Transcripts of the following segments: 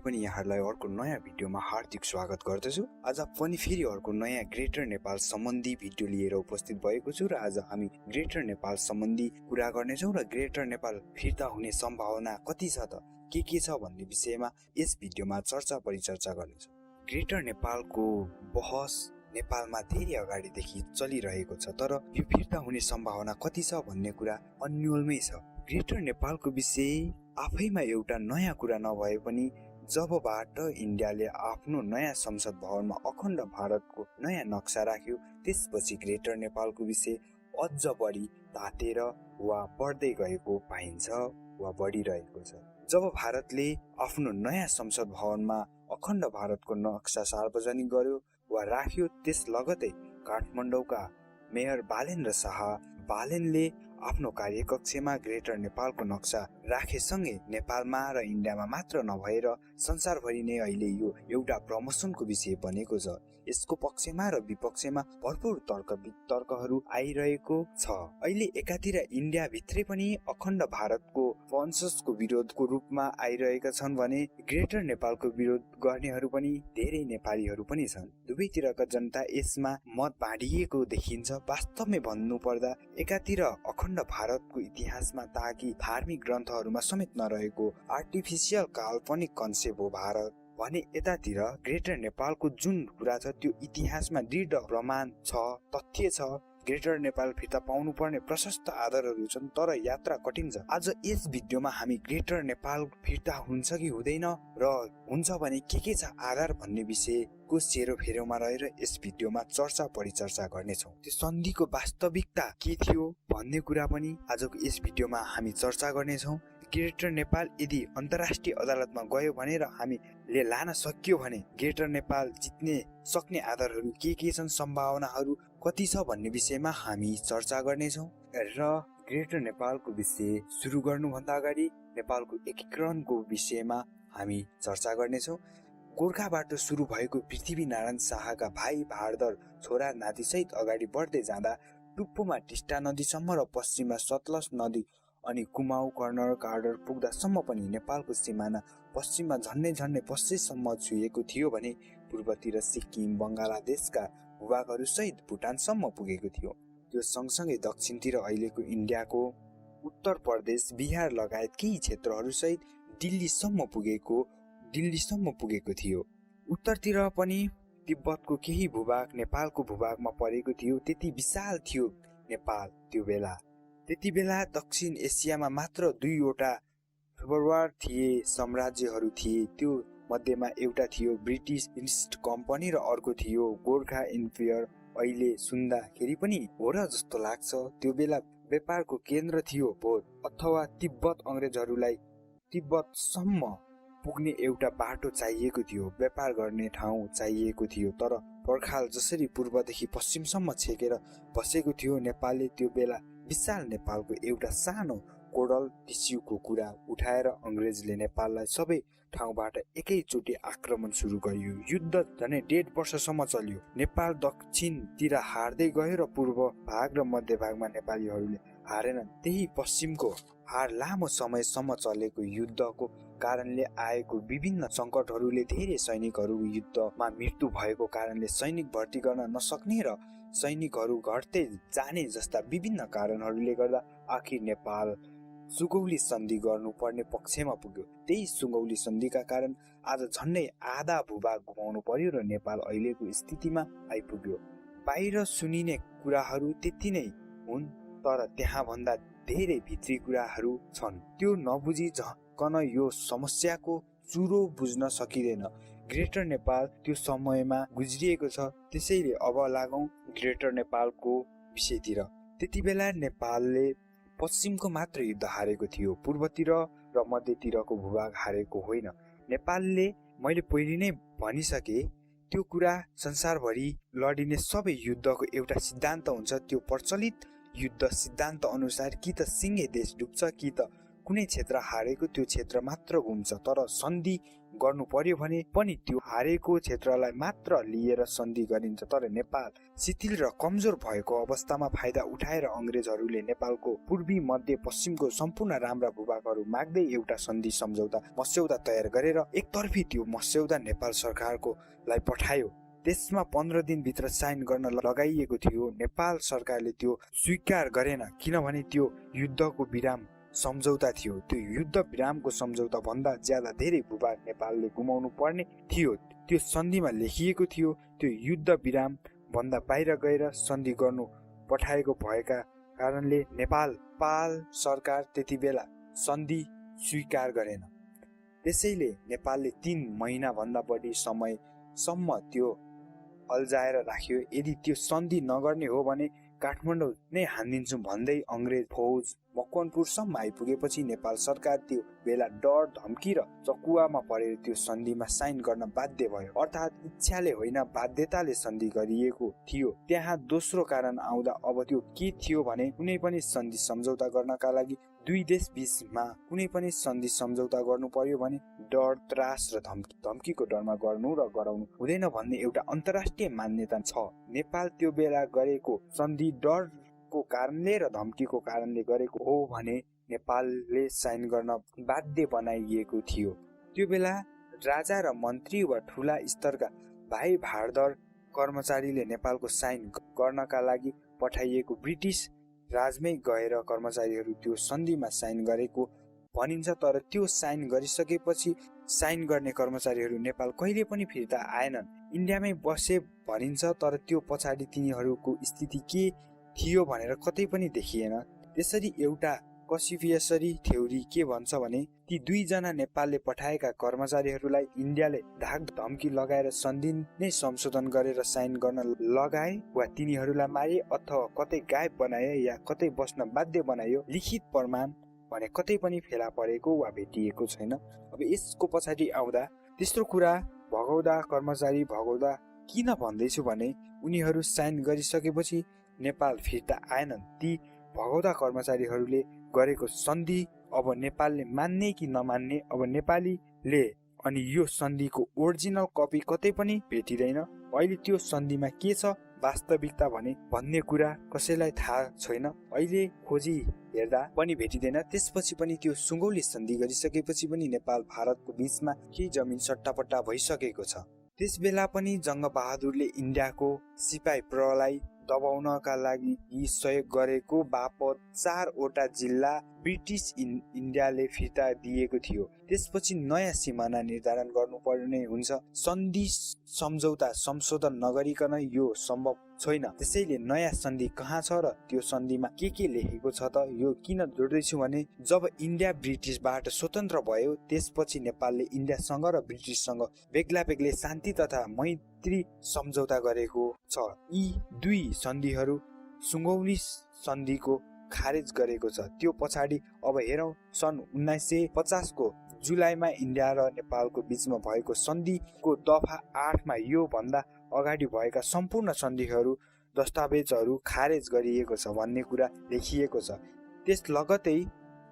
पनि यहाँहरूलाई अर्को नयाँ भिडियोमा हार्दिक स्वागत गर्दछु। आज पनि फेरि अर्को नयाँ ग्रेटर नेपाल सम्बन्धी भिडियो लिएर उपस्थित भएको छु र आज हामी ग्रेटर नेपाल सम्बन्धी कुरा गर्नेछौँ र ग्रेटर नेपाल फिर्ता हुने सम्भावना कति छ त के छ भन्ने विषयमा यस भिडियोमा चर्चा परिचर्चा गर्नेछौँ। ग्रेटर नेपालको बहस नेपालमा धेरै अगाडिदेखि चलिरहेको छ, तर यो फिर्ता हुने सम्भावना कति छ भन्ने कुरा अन्योलमै छ। ग्रेटर नेपालको विषय आफैमा एउटा नयाँ कुरा नभए पनि जबबाट इन्डियाले आफ्नो नयाँ संसद भवनमा अखण्ड भारतको नयाँ नक्सा राख्यो, त्यसपछि ग्रेटर नेपालको विषय अझ बढी तातेर वा बढ्दै गएको पाइन्छ वा बढिरहेको छ। जब भारतले आफ्नो नयाँ संसद भवनमा अखण्ड भारतको नक्सा सार्वजनिक गर्यो वा राख्यो, त्यस लगतै काठमाडौँका मेयर बालेन्द्र शाह बालेनले आफ्नो कार्यकक्षमा ग्रेटर नेपालको नक्सा राखेसँगै नेपालमा र इन्डियामा मात्र नभएर संसारभरि नै अहिले यो एउटा प्रमोसनको विषय बनेको छ। यसको पक्षमा र विपक्षमा भरपूर तर्क वितर्कहरू आइरहेको छ। अहिले एकातिर इन्डिया भित्रै पनि अखण्ड भारतको वंशजको विरोधको रूपमा आइरहेका छन् भने ग्रेटर नेपालको विरोध गर्नेहरू पनि धेरै नेपालीहरू पनि छन्। दुवैतिरका जनता यसमा मत बाँडिएको देखिन्छ। वास्तवमै भन्नुपर्दा एकातिर अखण्ड भारतको इतिहासमा ताकि धार्मिक ग्रन्थहरूमा समेत नरहेको आर्टिफिसियल काल्पनिक कन्सेप्ट हो भारत भने, यतातिर ग्रेटर नेपालको जुन कुरा छ त्यो इतिहासमा दृढ प्रमाण छ, तथ्य छ। ग्रेटर नेपाल फिर्ता पाउनु पर्ने प्रशस्त आधारहरू छन्, तर यात्रा कठिन छ। आज यस भिडियोमा हामी ग्रेटर नेपाल फिर्ता हुन्छ कि हुँदैन र हुन्छ भने के छ आधार भन्ने विषयको सेरोफेरोमा रहेर यस भिडियोमा चर्चा परिचर्चा गर्नेछौँ। त्यो सन्धिको वास्तविकता के थियो भन्ने कुरा पनि आजको यस भिडियोमा हामी चर्चा गर्नेछौँ। ग्रेटर नेपाल यदि अन्तर्राष्ट्रिय अदालतमा गयो भने र हामीले लान सकियो भने ग्रेटर नेपाल जित्ने सक्ने आधारहरू के छन्, सम्भावनाहरू कति छ भन्ने विषयमा हामी चर्चा गर्नेछौँ। र ग्रेटर नेपालको विषय सुरु गर्नुभन्दा अगाडि नेपालको एकीकरणको विषयमा हामी चर्चा गर्नेछौँ। गोर्खाबाट सुरु भएको पृथ्वीनारायण शाहका भाइ भारदर छोरा नातिसहित अगाडि बढ्दै जाँदा टुप्पोमा टिस्टा नदीसम्म र पश्चिममा सतलज नदी अनि कुमाऊ कर्नर कार्डर पुग्दासम्म पनि नेपालको सिमाना पश्चिममा झन्डै 25 सम्म छुएको थियो भने पूर्वतिर सिक्किम बङ्गलादेशका भूभागहरू सहित भुटानसम्म पुगेको थियो। त्यो सँगसँगै दक्षिणतिर अहिलेको इन्डियाको उत्तर प्रदेश बिहार लगायत केही क्षेत्रहरू सहित दिल्लीसम्म पुगेको थियो। उत्तरतिर पनि तिब्बतको केही भूभाग नेपालको भूभागमा परेको थियो। त्यति विशाल थियो नेपाल त्यो बेला। त्यति बेला दक्षिण एसियामा मात्र 2वटा सुपरपावर थिए, साम्राज्यहरू थिए। त्यो मध्येमा एउटा थियो ब्रिटिस इस्ट कम्पनी र अर्को थियो गोर्खा इम्पायर। अहिले सुन्दाखेरि पनि हो र जस्तो लाग्छ। त्यो बेला व्यापारको केन्द्र थियो भोज, अथवा तिब्बत अंग्रेजहरूलाई तिब्बतसम्म पुग्ने एउटा बाटो चाहिएको थियो, व्यापार गर्ने ठाउँ चाहिएको थियो। तर पर्खाल जसरी पूर्वदेखि पश्चिमसम्म छेकेर बसेको थियो नेपालले, त्यो बेला विशाल नेपालको एउटा सानो कोडल टिस्युको कुरा उठाएर अंग्रेजले नेपाललाई सबै ठाउँबाट एकैचोटि आक्रमण सुरु गरियो। युद्ध झनै 1.5 वर्षसम्म चल्यो। नेपाल दक्षिणतिर हार्दै गयो र पूर्व भाग र मध्य भागमा नेपालीहरूले हारेनन्। त्यही पश्चिमको हार लामो समयसम्म चलेको युद्धको कारणले आएको विभिन्न सङ्कटहरूले धेरै सैनिकहरू युद्धमा मृत्यु भएको कारणले सैनिक भर्ती गर्न नसक्ने र सैनिकहरू घट्दै जाने जस्ता विभिन्न कारणहरूले गर्दा आखिर नेपाल सुगौली सन्धि गर्नुपर्ने पक्षमा पुग्यो। त्यही सुगौली सन्धिका कारण आज झन्डै आधा भूभाग गुमाउनु पर्यो र नेपाल अहिलेको स्थितिमा आइपुग्यो। बाहिर सुनिने कुराहरू त्यति नै हुन्, तर त्यहाँ भन्दा धेरै भित्री कुराहरू छन्। त्यो नबुझी कन यो समस्याको चुरो बुझ्न सकिँदैन। ग्रेटर नेपाल त्यो समयमा गुज्रिएको छ। त्यसैले अब लागौं ग्रेटर नेपालको विषयतिर। त्यति बेला नेपालले पश्चिमको मात्र युद्ध हारेको थियो, पूर्वतिर र मध्यतिरको भूभाग हारेको होइन। नेपालले मैले पहिले नै भनिसके त्यो कुरा संसारभरि लडिने सबै युद्धको एउटा सिद्धान्त हुन्छ। त्यो प्रचलित युद्ध सिद्धान्त अनुसार कि त सिङ्गे देश डुब्छ कि त कुनै क्षेत्र हारेको त्यो क्षेत्र मात्र घुम्छ, तर सन्धि गर्नु पर्यो भने पनि त्यो हारेको क्षेत्रलाई मात्र लिएर सन्धि गरिन्छ। तर नेपाल शिथिल र कमजोर भएको अवस्थामा फाइदा उठाएर अङ्ग्रेजहरूले नेपालको पूर्वी मध्य पश्चिमको सम्पूर्ण राम्रा भूभागहरू माग्दै एउटा सन्धि सम्झौता मस्यौदा तयार गरेर एकतर्फी त्यो मस्यौदा नेपाल सरकारको लाई पठायो। त्यसमा 15 दिनभित्र साइन गर्न लगाइएको थियो। नेपाल सरकारले त्यो स्वीकार गरेन, किनभने त्यो युद्धको विराम सम्झौता थियो। त्यो युद्ध विरामको सम्झौता भन्दा ज्यादा धेरै भूभाग नेपालले गुमाउनु पर्ने थियो। त्यो सन्धिमा लेखिएको थियो त्यो युद्ध विराम भन्दा बाहिर गएर सन्धि गर्नु पठाएको भएका कारणले नेपाल सरकार त्यति बेला सन्धि स्वीकार गरेन। त्यसैले नेपालले 3 महिना भन्दा बढी समयसम्म त्यो अल्झाएर राख्यो। यदि त्यो सन्धि नगर्ने हो भने काठमाडौँ नै हानिदिन्छु भन्दै अङ्ग्रेज फौज मकवानपुरसम्म आइपुगेपछि नेपाल सरकार त्यो बेला डर, धम्की र चकुवामा परेर त्यो सन्धिमा साइन गर्न बाध्य भयो। अर्थात् इच्छाले होइन, बाध्यताले सन्धि गरिएको थियो। त्यहाँ दोस्रो कारण आउँदा अब त्यो के थियो भने कुनै पनि सन्धि सम्झौता गर्नका लागि दुई देश बीचमा कुनै पनि सन्धि सम्झौता गर्नु पर्यो भने डर, त्रास र धम्कीको डरमा गर्नु र गराउनु हुँदैन भन्ने एउटा अन्तर्राष्ट्रिय मान्यता छ। नेपाल त्यो बेला गरेको सन्धि डरको कारणले र धम्कीको कारणले गरेको हो भने नेपालले साइन गर्न बाध्य बनाइएको थियो। त्यो बेला राजा र मन्त्री वा ठुला स्तरका भाइ भारदर कर्मचारीले नेपालको साइन गर्नका लागि पठाइएको ब्रिटिस राजमै गएर कर्मचारीहरू त्यो सन्धिमा साइन गरेको भनिन्छ। तर त्यो साइन गरिसकेपछि साइन गर्ने कर्मचारीहरू नेपाल कहिले पनि फिर्ता आएनन्, इन्डियामै बसे भनिन्छ। तर त्यो पछाडि तिनीहरूको स्थिति के थियो भनेर कतै पनि देखिएन। त्यसरी एउटा कन्स्पिरेसी थ्योरी के भन्छ भने ती 2 जना नेपालले पठाएका कर्मचारीहरूलाई इन्डियाले धाक धम्की लगाएर सन्धि नै संशोधन गरेर साइन गर्न लगाए वा तिनीहरूलाई मारे अथवा कतै गायब बनाए या कतै बस्न बाध्य बनायो। लिखित प्रमाण भने कतै पनि फेला परेको वा भेटिएको छैन। अब यसको पछाडि आउँदा तेस्रो कुरा कर्मचारी भगाउँदा किन भन्दैछु भने उनीहरू साइन गरिसकेपछि नेपाल फिर्ता आएनन्। ती भगाउँदा कर्मचारीहरूले गरेको सन्धि अब नेपालले मान्ने कि नमान्ने, अब नेपालीले अनि यो सन्धिको ओरिजिनल कपी कतै पनि भेटिँदैन। अहिले त्यो सन्धिमा के छ वास्तविकता भन्ने कुरा कसैलाई थाहा छैन। अहिले खोजी हेर्दा पनि भेटिँदैन। त्यसपछि पनि त्यो सुगौली सन्धि गरिसकेपछि पनि नेपाल भारतको बीचमा केही जमिन सट्टापट्टा भइसकेको छ। त्यस बेला पनि जङ्गबहादुरले इन्डियाको सिपाही प्रहलाई दबाउनका लागि सहयोग गरेको बापत 4 वटा जिल्ला ब्रिटिस इन्डियाले फिर्ता दिएको थियो। त्यसपछि नयाँ सिमाना निर्धारण गर्नुपर्ने हुन्छ। सन्धि सम्झौता संशोधन नगरिकन यो सम्भव छैन। त्यसैले नयाँ सन्धि कहाँ छ र त्यो सन्धिमा के लेखेको छ त? यो किन जोड्दैछु भने जब इन्डिया ब्रिटिसबाट स्वतन्त्र भयो त्यसपछि नेपालले इन्डियासँग र ब्रिटिससँग बेग्ला बेग्लै शान्ति तथा मैत्री सम्झौता गरेको छ। यी 2 सन्धिहरू सुगौली सन्धिको खारेज गरेको छ। त्यो पछाडि अब हेरौँ सन् 1950 को जुलाईमा इन्डिया र नेपालको बीचमा भएको सन्धिको दफा 8 मा यो भन्दा अगाडि भएका सम्पूर्ण सन्धिहरू दस्तावेजहरू खारेज गरिएको छ भन्ने कुरा लेखिएको छ। त्यस लगतै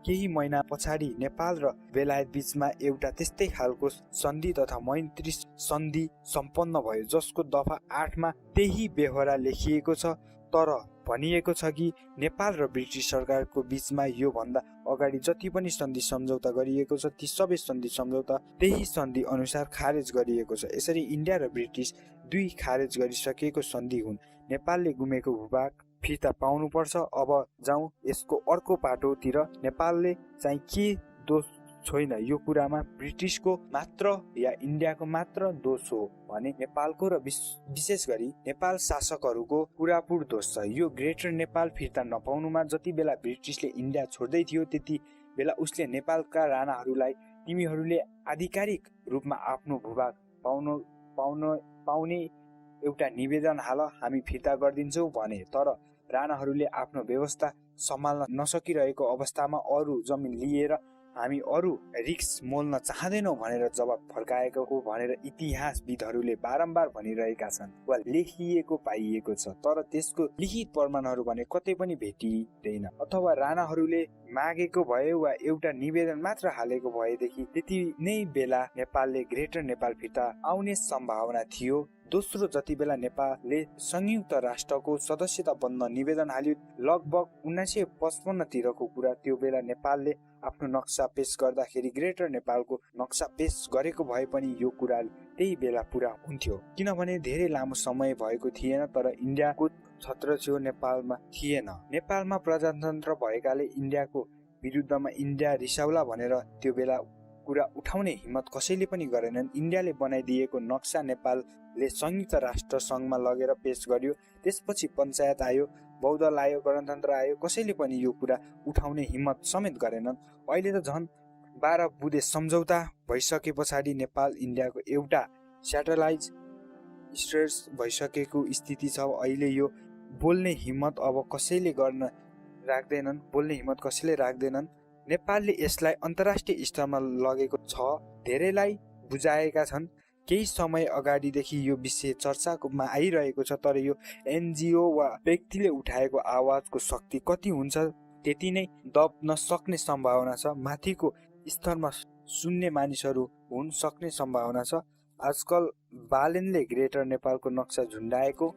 केही महिना पछाडि नेपाल र बेलायत बीचमा एउटा त्यस्तै खालको सन्धि तथा मैत्री सन्धि सम्पन्न भयो जसको दफा 8 मा त्यही बेहोरा लेखिएको छ। तर भनिएको छ कि नेपाल र ब्रिटिस सरकारको बीचमा यो भन्दा अगाडि जति पनि सन्धि सम्झौता गरिएको छ ती सबै सन्धि सम्झौता त्यही सन्धि अनुसार खारेज गरिएको छ। यसरी इन्डिया र ब्रिटिस 2 खारेज गरिसकेको सन्धि हुन्। नेपालले गुमेको भूभाग फिर्ता पाउनुपर्छ। अब जाउँ यसको अर्को पाटोतिर। नेपालले चाहिँ के दोष छैन यो कुरामा, ब्रिटिसको मात्र या इन्डियाको मात्र दोष हो भने नेपालको र विशेष गरी नेपाल शासकहरूको पुरापुर दोष छ। यो ग्रेटर नेपाल फिर्ता नपाउनुमा जति बेला ब्रिटिसले इन्डिया छोड्दै थियो त्यति बेला उसले नेपालका राणाहरूलाई तिमीहरूले आधिकारिक रूपमा आफ्नो भूभाग पाउने एउटा निवेदन हाल, हामी फिर्ता गरिदिन्छौँ भने। तर राणाहरूले आफ्नो व्यवस्था सम्हाल्न नसकिरहेको अवस्थामा अरू जमिन लिएर हामी अरू रिक्स मोल्न चाहँदैनौँ भनेर जवाब फर्काएको हो भनेर इतिहासविदहरूले बारम्बार भनिरहेका छन् वा लेखिएको पाइएको छ। तर त्यसको लिखित प्रमाणहरू भने कतै पनि भेटिँदैन, अथवा राणाहरूले मागेको भए वा एउटा निवेदन मात्र हालेको भएदेखि त्यति नै बेला नेपालले ग्रेटर नेपाल फिर्ता आउने सम्भावना थियो। दोस्रो, जति बेला नेपालले संयुक्त राष्ट्रको सदस्यता बन्न निवेदन हाल्यो लगभग 1955 तिरको कुरा, त्यो बेला नेपालले आफ्नो नक्सा पेश गर्दाखेरि ग्रेटर नेपालको नक्सा पेश गरेको भए पनि यो कुरा त्यही बेला पुरा हुन्थ्यो, किनभने धेरै लामो समय भएको थिएन। तर इन्डियाको छत्रछाउँ नेपालमा थिएन। नेपालमा प्रजातन्त्र भएकाले इन्डियाको विरुद्धमा इन्डिया रिसाउला भनेर त्यो बेला कुरा उठाउने हिम्मत कसैले पनि गरेनन्। इन्डियाले बनाइदिएको नक्सा नेपालले संयुक्त राष्ट्र संघमा लगेर पेश गर्यो। त्यसपछि पञ्चायत आयो, बहुदल आयो, गणतन्त्र आयो, कसैले पनि यो कुरा उठाउने हिम्मत समेत गरेनन्। अहिले त झन् 12 बुँदे सम्झौता भइसके पछाडि नेपाल इन्डियाको एउटा स्याटेलाइट स्टेट भइसकेको स्थिति छ। अहिले यो बोल्ने हिम्मत अब कसैले गर्न राख्दैनन्, बोल्ने हिम्मत कसैले राख्दैनन्। नेपालले यसलाई अन्तर्राष्ट्रिय स्तरमा लगेको छ, धेरैलाई बुझाएका छन्। केही समय अगाडिदेखि यो विषय चर्चामा आइरहेको छ, तर यो एनजिओ वा व्यक्तिले उठाएको आवाजको शक्ति कति हुन्छ त्यति नै दब्न सक्ने सम्भावना छ। माथिको स्तरमा सुन्ने मानिसहरू हुन सक्ने सम्भावना छ। आजकल बालेनले ग्रेटर नेपालको नक्सा झुन्डाएको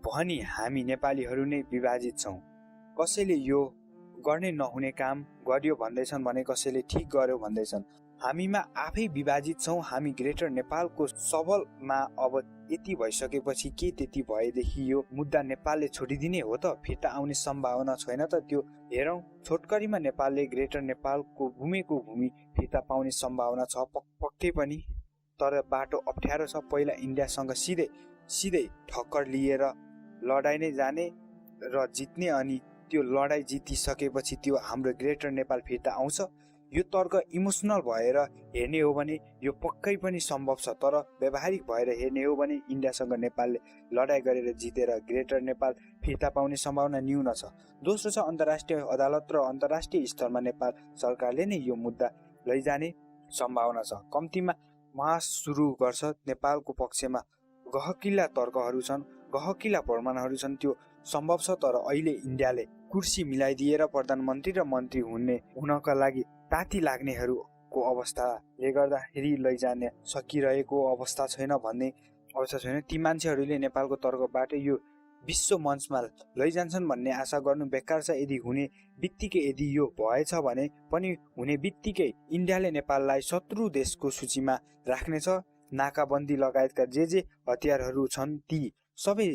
भनी हामी नेपालीहरू नै विभाजित छौँ। कसैले यो गर्ने नहुने काम गर्यो भन्दैछन् भने कसैले ठिक गर्यो भन्दैछन्। हामीमा आफै विभाजित छौँ। हामी ग्रेटर नेपालको सबलमा अब यति भइसकेपछि के त्यति भएदेखि यो मुद्दा नेपालले छोडिदिने हो त? फिर्ता आउने सम्भावना छैन त? त्यो हेरौँ, छोटकरीमा नेपालले ग्रेटर नेपालको गुमेको भूमि फिर्ता पाउने सम्भावना छ पक्कै पनि, तर बाटो अप्ठ्यारो छ। पहिला इन्डियासँग सिधै ठक्कर लिएर लडाइँ नै जाने र जित्ने, अनि त्यो लडाइँ जितिसकेपछि त्यो हाम्रो ग्रेटर नेपाल फिर्ता आउँछ। यो तर्क इमोसनल भएर हेर्ने हो भने यो पक्कै पनि सम्भव छ, तर व्यावहारिक भएर हेर्ने हो भने इन्डियासँग नेपालले लडाइँ गरेर जितेर ग्रेटर नेपाल फिर्ता पाउने सम्भावना न्यून छ। दोस्रो छ अन्तर्राष्ट्रिय अदालत र अन्तर्राष्ट्रिय स्तरमा नेपाल सरकारले नै यो मुद्दा लैजाने सम्भावना छ। कम्तीमा बहस सुरु गर्छ। नेपालको पक्षमा गहकिला तर्कहरू छन्, गहकिला प्रमाणहरू छन्, त्यो सम्भव छ। तर अहिले इन्डियाले कुर्सी मिलाइदिएर प्रधानमन्त्री र मन्त्री हुनका लागि ताती लाग्नेहरूको अवस्थाले गर्दाखेरि लैजान सकिरहेको अवस्था छैन भन्ने अवस्था छैन। ती मान्छेहरूले नेपालको तर्कबाट यो विश्व मञ्चमा लैजान्छन् भन्ने आशा गर्नु बेकार छ। यदि हुने बित्तिकै यदि यो भएछ भने पनि हुने बित्तिकै इन्डियाले नेपाललाई शत्रु देशको सूचीमा राख्नेछ। नाकाबन्दी लगायतका जे हतियारहरू छन् ती सबै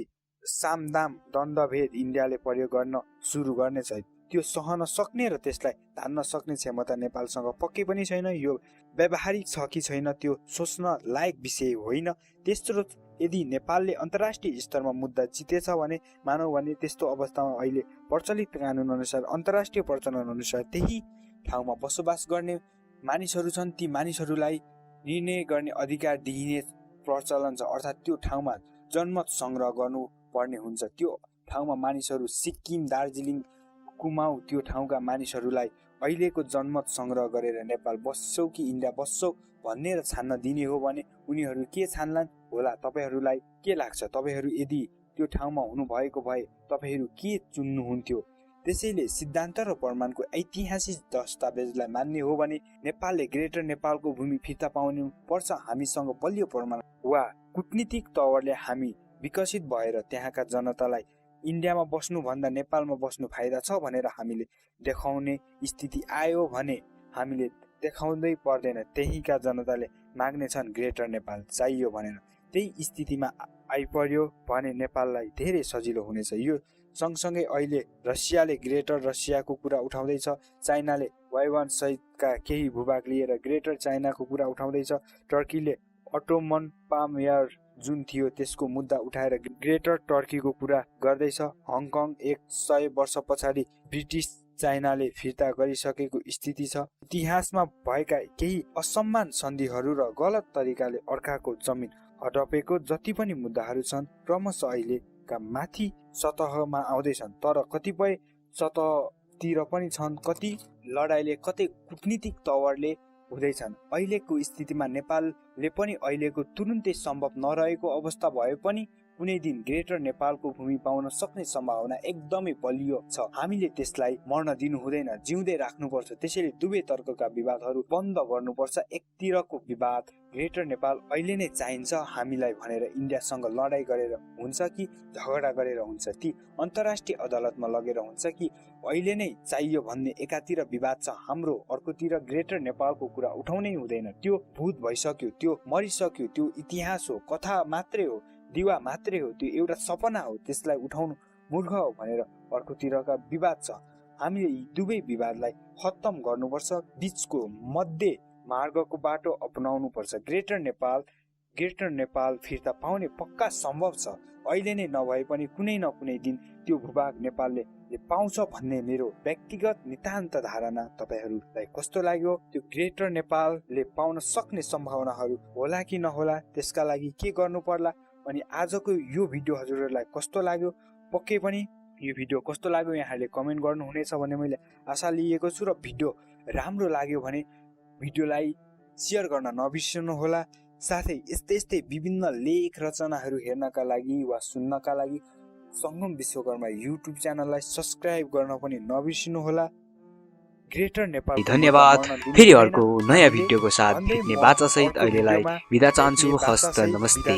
सामदाम दण्डभेद इन्डियाले प्रयोग गर्न सुरु गर्नेछ। त्यो सहन सक्ने र त्यसलाई तान्न सक्ने क्षमता नेपालसँग पक्कै पनि छैन। यो व्यावहारिक छ कि छैन त्यो सोच्न लायक विषय होइन। तेस्रो, यदि नेपालले अन्तर्राष्ट्रिय स्तरमा मुद्दा जितेछ भने मानौ भने त्यस्तो अवस्थामा अहिले प्रचलित कानुन अनुसार अन्तर्राष्ट्रिय प्रचलन अनुसार त्यही ठाउँमा बसोबास गर्ने मानिसहरू छन्, ती मानिसहरूलाई निर्णय गर्ने अधिकार दिइने प्रचलन छ। अर्थात् त्यो ठाउँमा जनमत संग्रह गर्नु पर्ने हुन्छ। त्यो ठाउँमा मानिसहरू सिक्किम, दार्जिलिङ, कुमाऊ त्यो ठाउँका मानिसहरूलाई अहिलेको जनमत संग्रह गरेर नेपाल बस्छौ कि इन्डिया बस्छौ भनेर छान्न दिने हो भने उनीहरू के छान्लान् होला? तपाईहरूलाई के लाग्छ? तपाईहरू यदि त्यो ठाउँमा हुनुभएको भए तपाईहरू के चुन्नुहुन्थ्यो? त्यसैले सिद्धान्त र प्रमाणको ऐतिहासिक दस्तावेजलाई मान्ने हो भने नेपालले ग्रेटर नेपालको भूमि फिर्ता पाउनु पर्छ। हामीसँग बलियो प्रमाण वा कूटनीतिक तवरले हामी विकसित भएर त्यहाँका जनतालाई इन्डियामा बस्नुभन्दा नेपालमा बस्नु फाइदा छ भनेर हामीले देखाउने स्थिति आयो भने हामीले देखाउँदै पर्दैन। त्यहीका जनताले माग्नेछन् ग्रेटर नेपाल चाहियो भनेर। त्यही स्थितिमा आइपर्यो भने नेपाललाई धेरै सजिलो हुनेछ। यो सँगसँगै अहिले रसियाले ग्रेटर रसियाको कुरा उठाउँदैछ, चाइनाले वाइवान सहितका केही भूभाग लिएर ग्रेटर चाइनाको कुरा उठाउँदैछ, टर्कीले अटोमन पामयार जुन थियो त्यसको मुद्दा उठाएर ग्रेटर टर्कीको कुरा गर्दैछ। हङकङ 100 वर्ष पछाडि ब्रिटिस चाइनाले फिर्ता गरिसकेको स्थिति छ। इतिहासमा भएका केही असम्मान सन्धिहरू र गलत तरिकाले अर्काको जमिन हडपेको जति पनि मुद्दाहरू छन् क्रमशः अहिलेका माथि सतहमा आउँदैछन्। तर कतिपय सतह तिर पनि छन्, कति लडाइँले कतै कूटनीतिक तवरले हुँदैछन्। अहिलेको स्थितिमा नेपालले पनि अहिलेको तुरुन्तै सम्भव नरहेको अवस्था भए पनि कुनै दिन ग्रेटर नेपालको भूमि पाउन सक्ने सम्भावना एकदमै बलियो छ। हामीले त्यसलाई मर्न दिनु हुँदैन, जिउँदै राख्नुपर्छ। त्यसैले दुवै तर्कका विवादहरू बन्द गर्नुपर्छ। एकतिरको विवाद ग्रेटर नेपाल अहिले नै चाहिन्छ हामीलाई भनेर इन्डियासँग लडाइँ गरेर हुन्छ कि झगडा गरेर हुन्छ, ती अन्तर्राष्ट्रिय अदालतमा लगेर हुन्छ कि अहिले नै चाहियो भन्ने एकातिर विवाद छ हाम्रो, अर्कोतिर ग्रेटर नेपालको कुरा उठाउनै हुँदैन। त्यो भूत भइसक्यो, त्यो मरिसक्यो, त्यो इतिहास हो, कथा मात्रै हो, दिवा मात्रै हो, त्यो एउटा सपना हो, त्यसलाई उठाउनु मूर्ख हो भनेर अर्कोतिरका विवाद छ। हामीले यी दुवै विवादलाई खत्तम गर्नुपर्छ, बीचको मध्य मार्गको बाटो अपनाउनु पर्छ। ग्रेटर नेपाल फिर्ता पाउने पक्का सम्भव छ। अहिले नै नभए पनि कुनै न कुनै दिन त्यो भूभाग नेपालले पाउँछ भन्ने मेरो व्यक्तिगत नितान्त धारणा। तपाईहरूलाई कस्तो लाग्यो? त्यो ग्रेटर नेपालले पाउन सक्ने सम्भावनाहरू होला कि नहोला, त्यसका लागि के गर्नु पर्ला? अनि आजको यो भिडियो हजुरहरूलाई कस्तो लाग्यो? पक्कै पनि यो भिडियो कस्तो लाग्यो यहाँहरूले कमेन्ट गर्नुहुनेछ भन्ने मैले आशा लिएको छु। र भिडियो राम्रो लाग्यो भने भिडियोलाई सेयर गर्न नबिर्सनु होला। साथै यस्तै विभिन्न लेख रचनाहरू हेर्नका लागि वा सुन्नका लागि सङ्गम विश्वकर्मा युट्युब च्यानललाई सब्स्क्राइब गर्न पनि नबिर्सनु होला। ग्रेटर नेपाल धन्यवाद। फेरि अर्को नयाँ भिडियोको साथ भेट्ने बाचा सहित अहिलेलाई बिदा चाहन्छु। हस्त नमस्ते।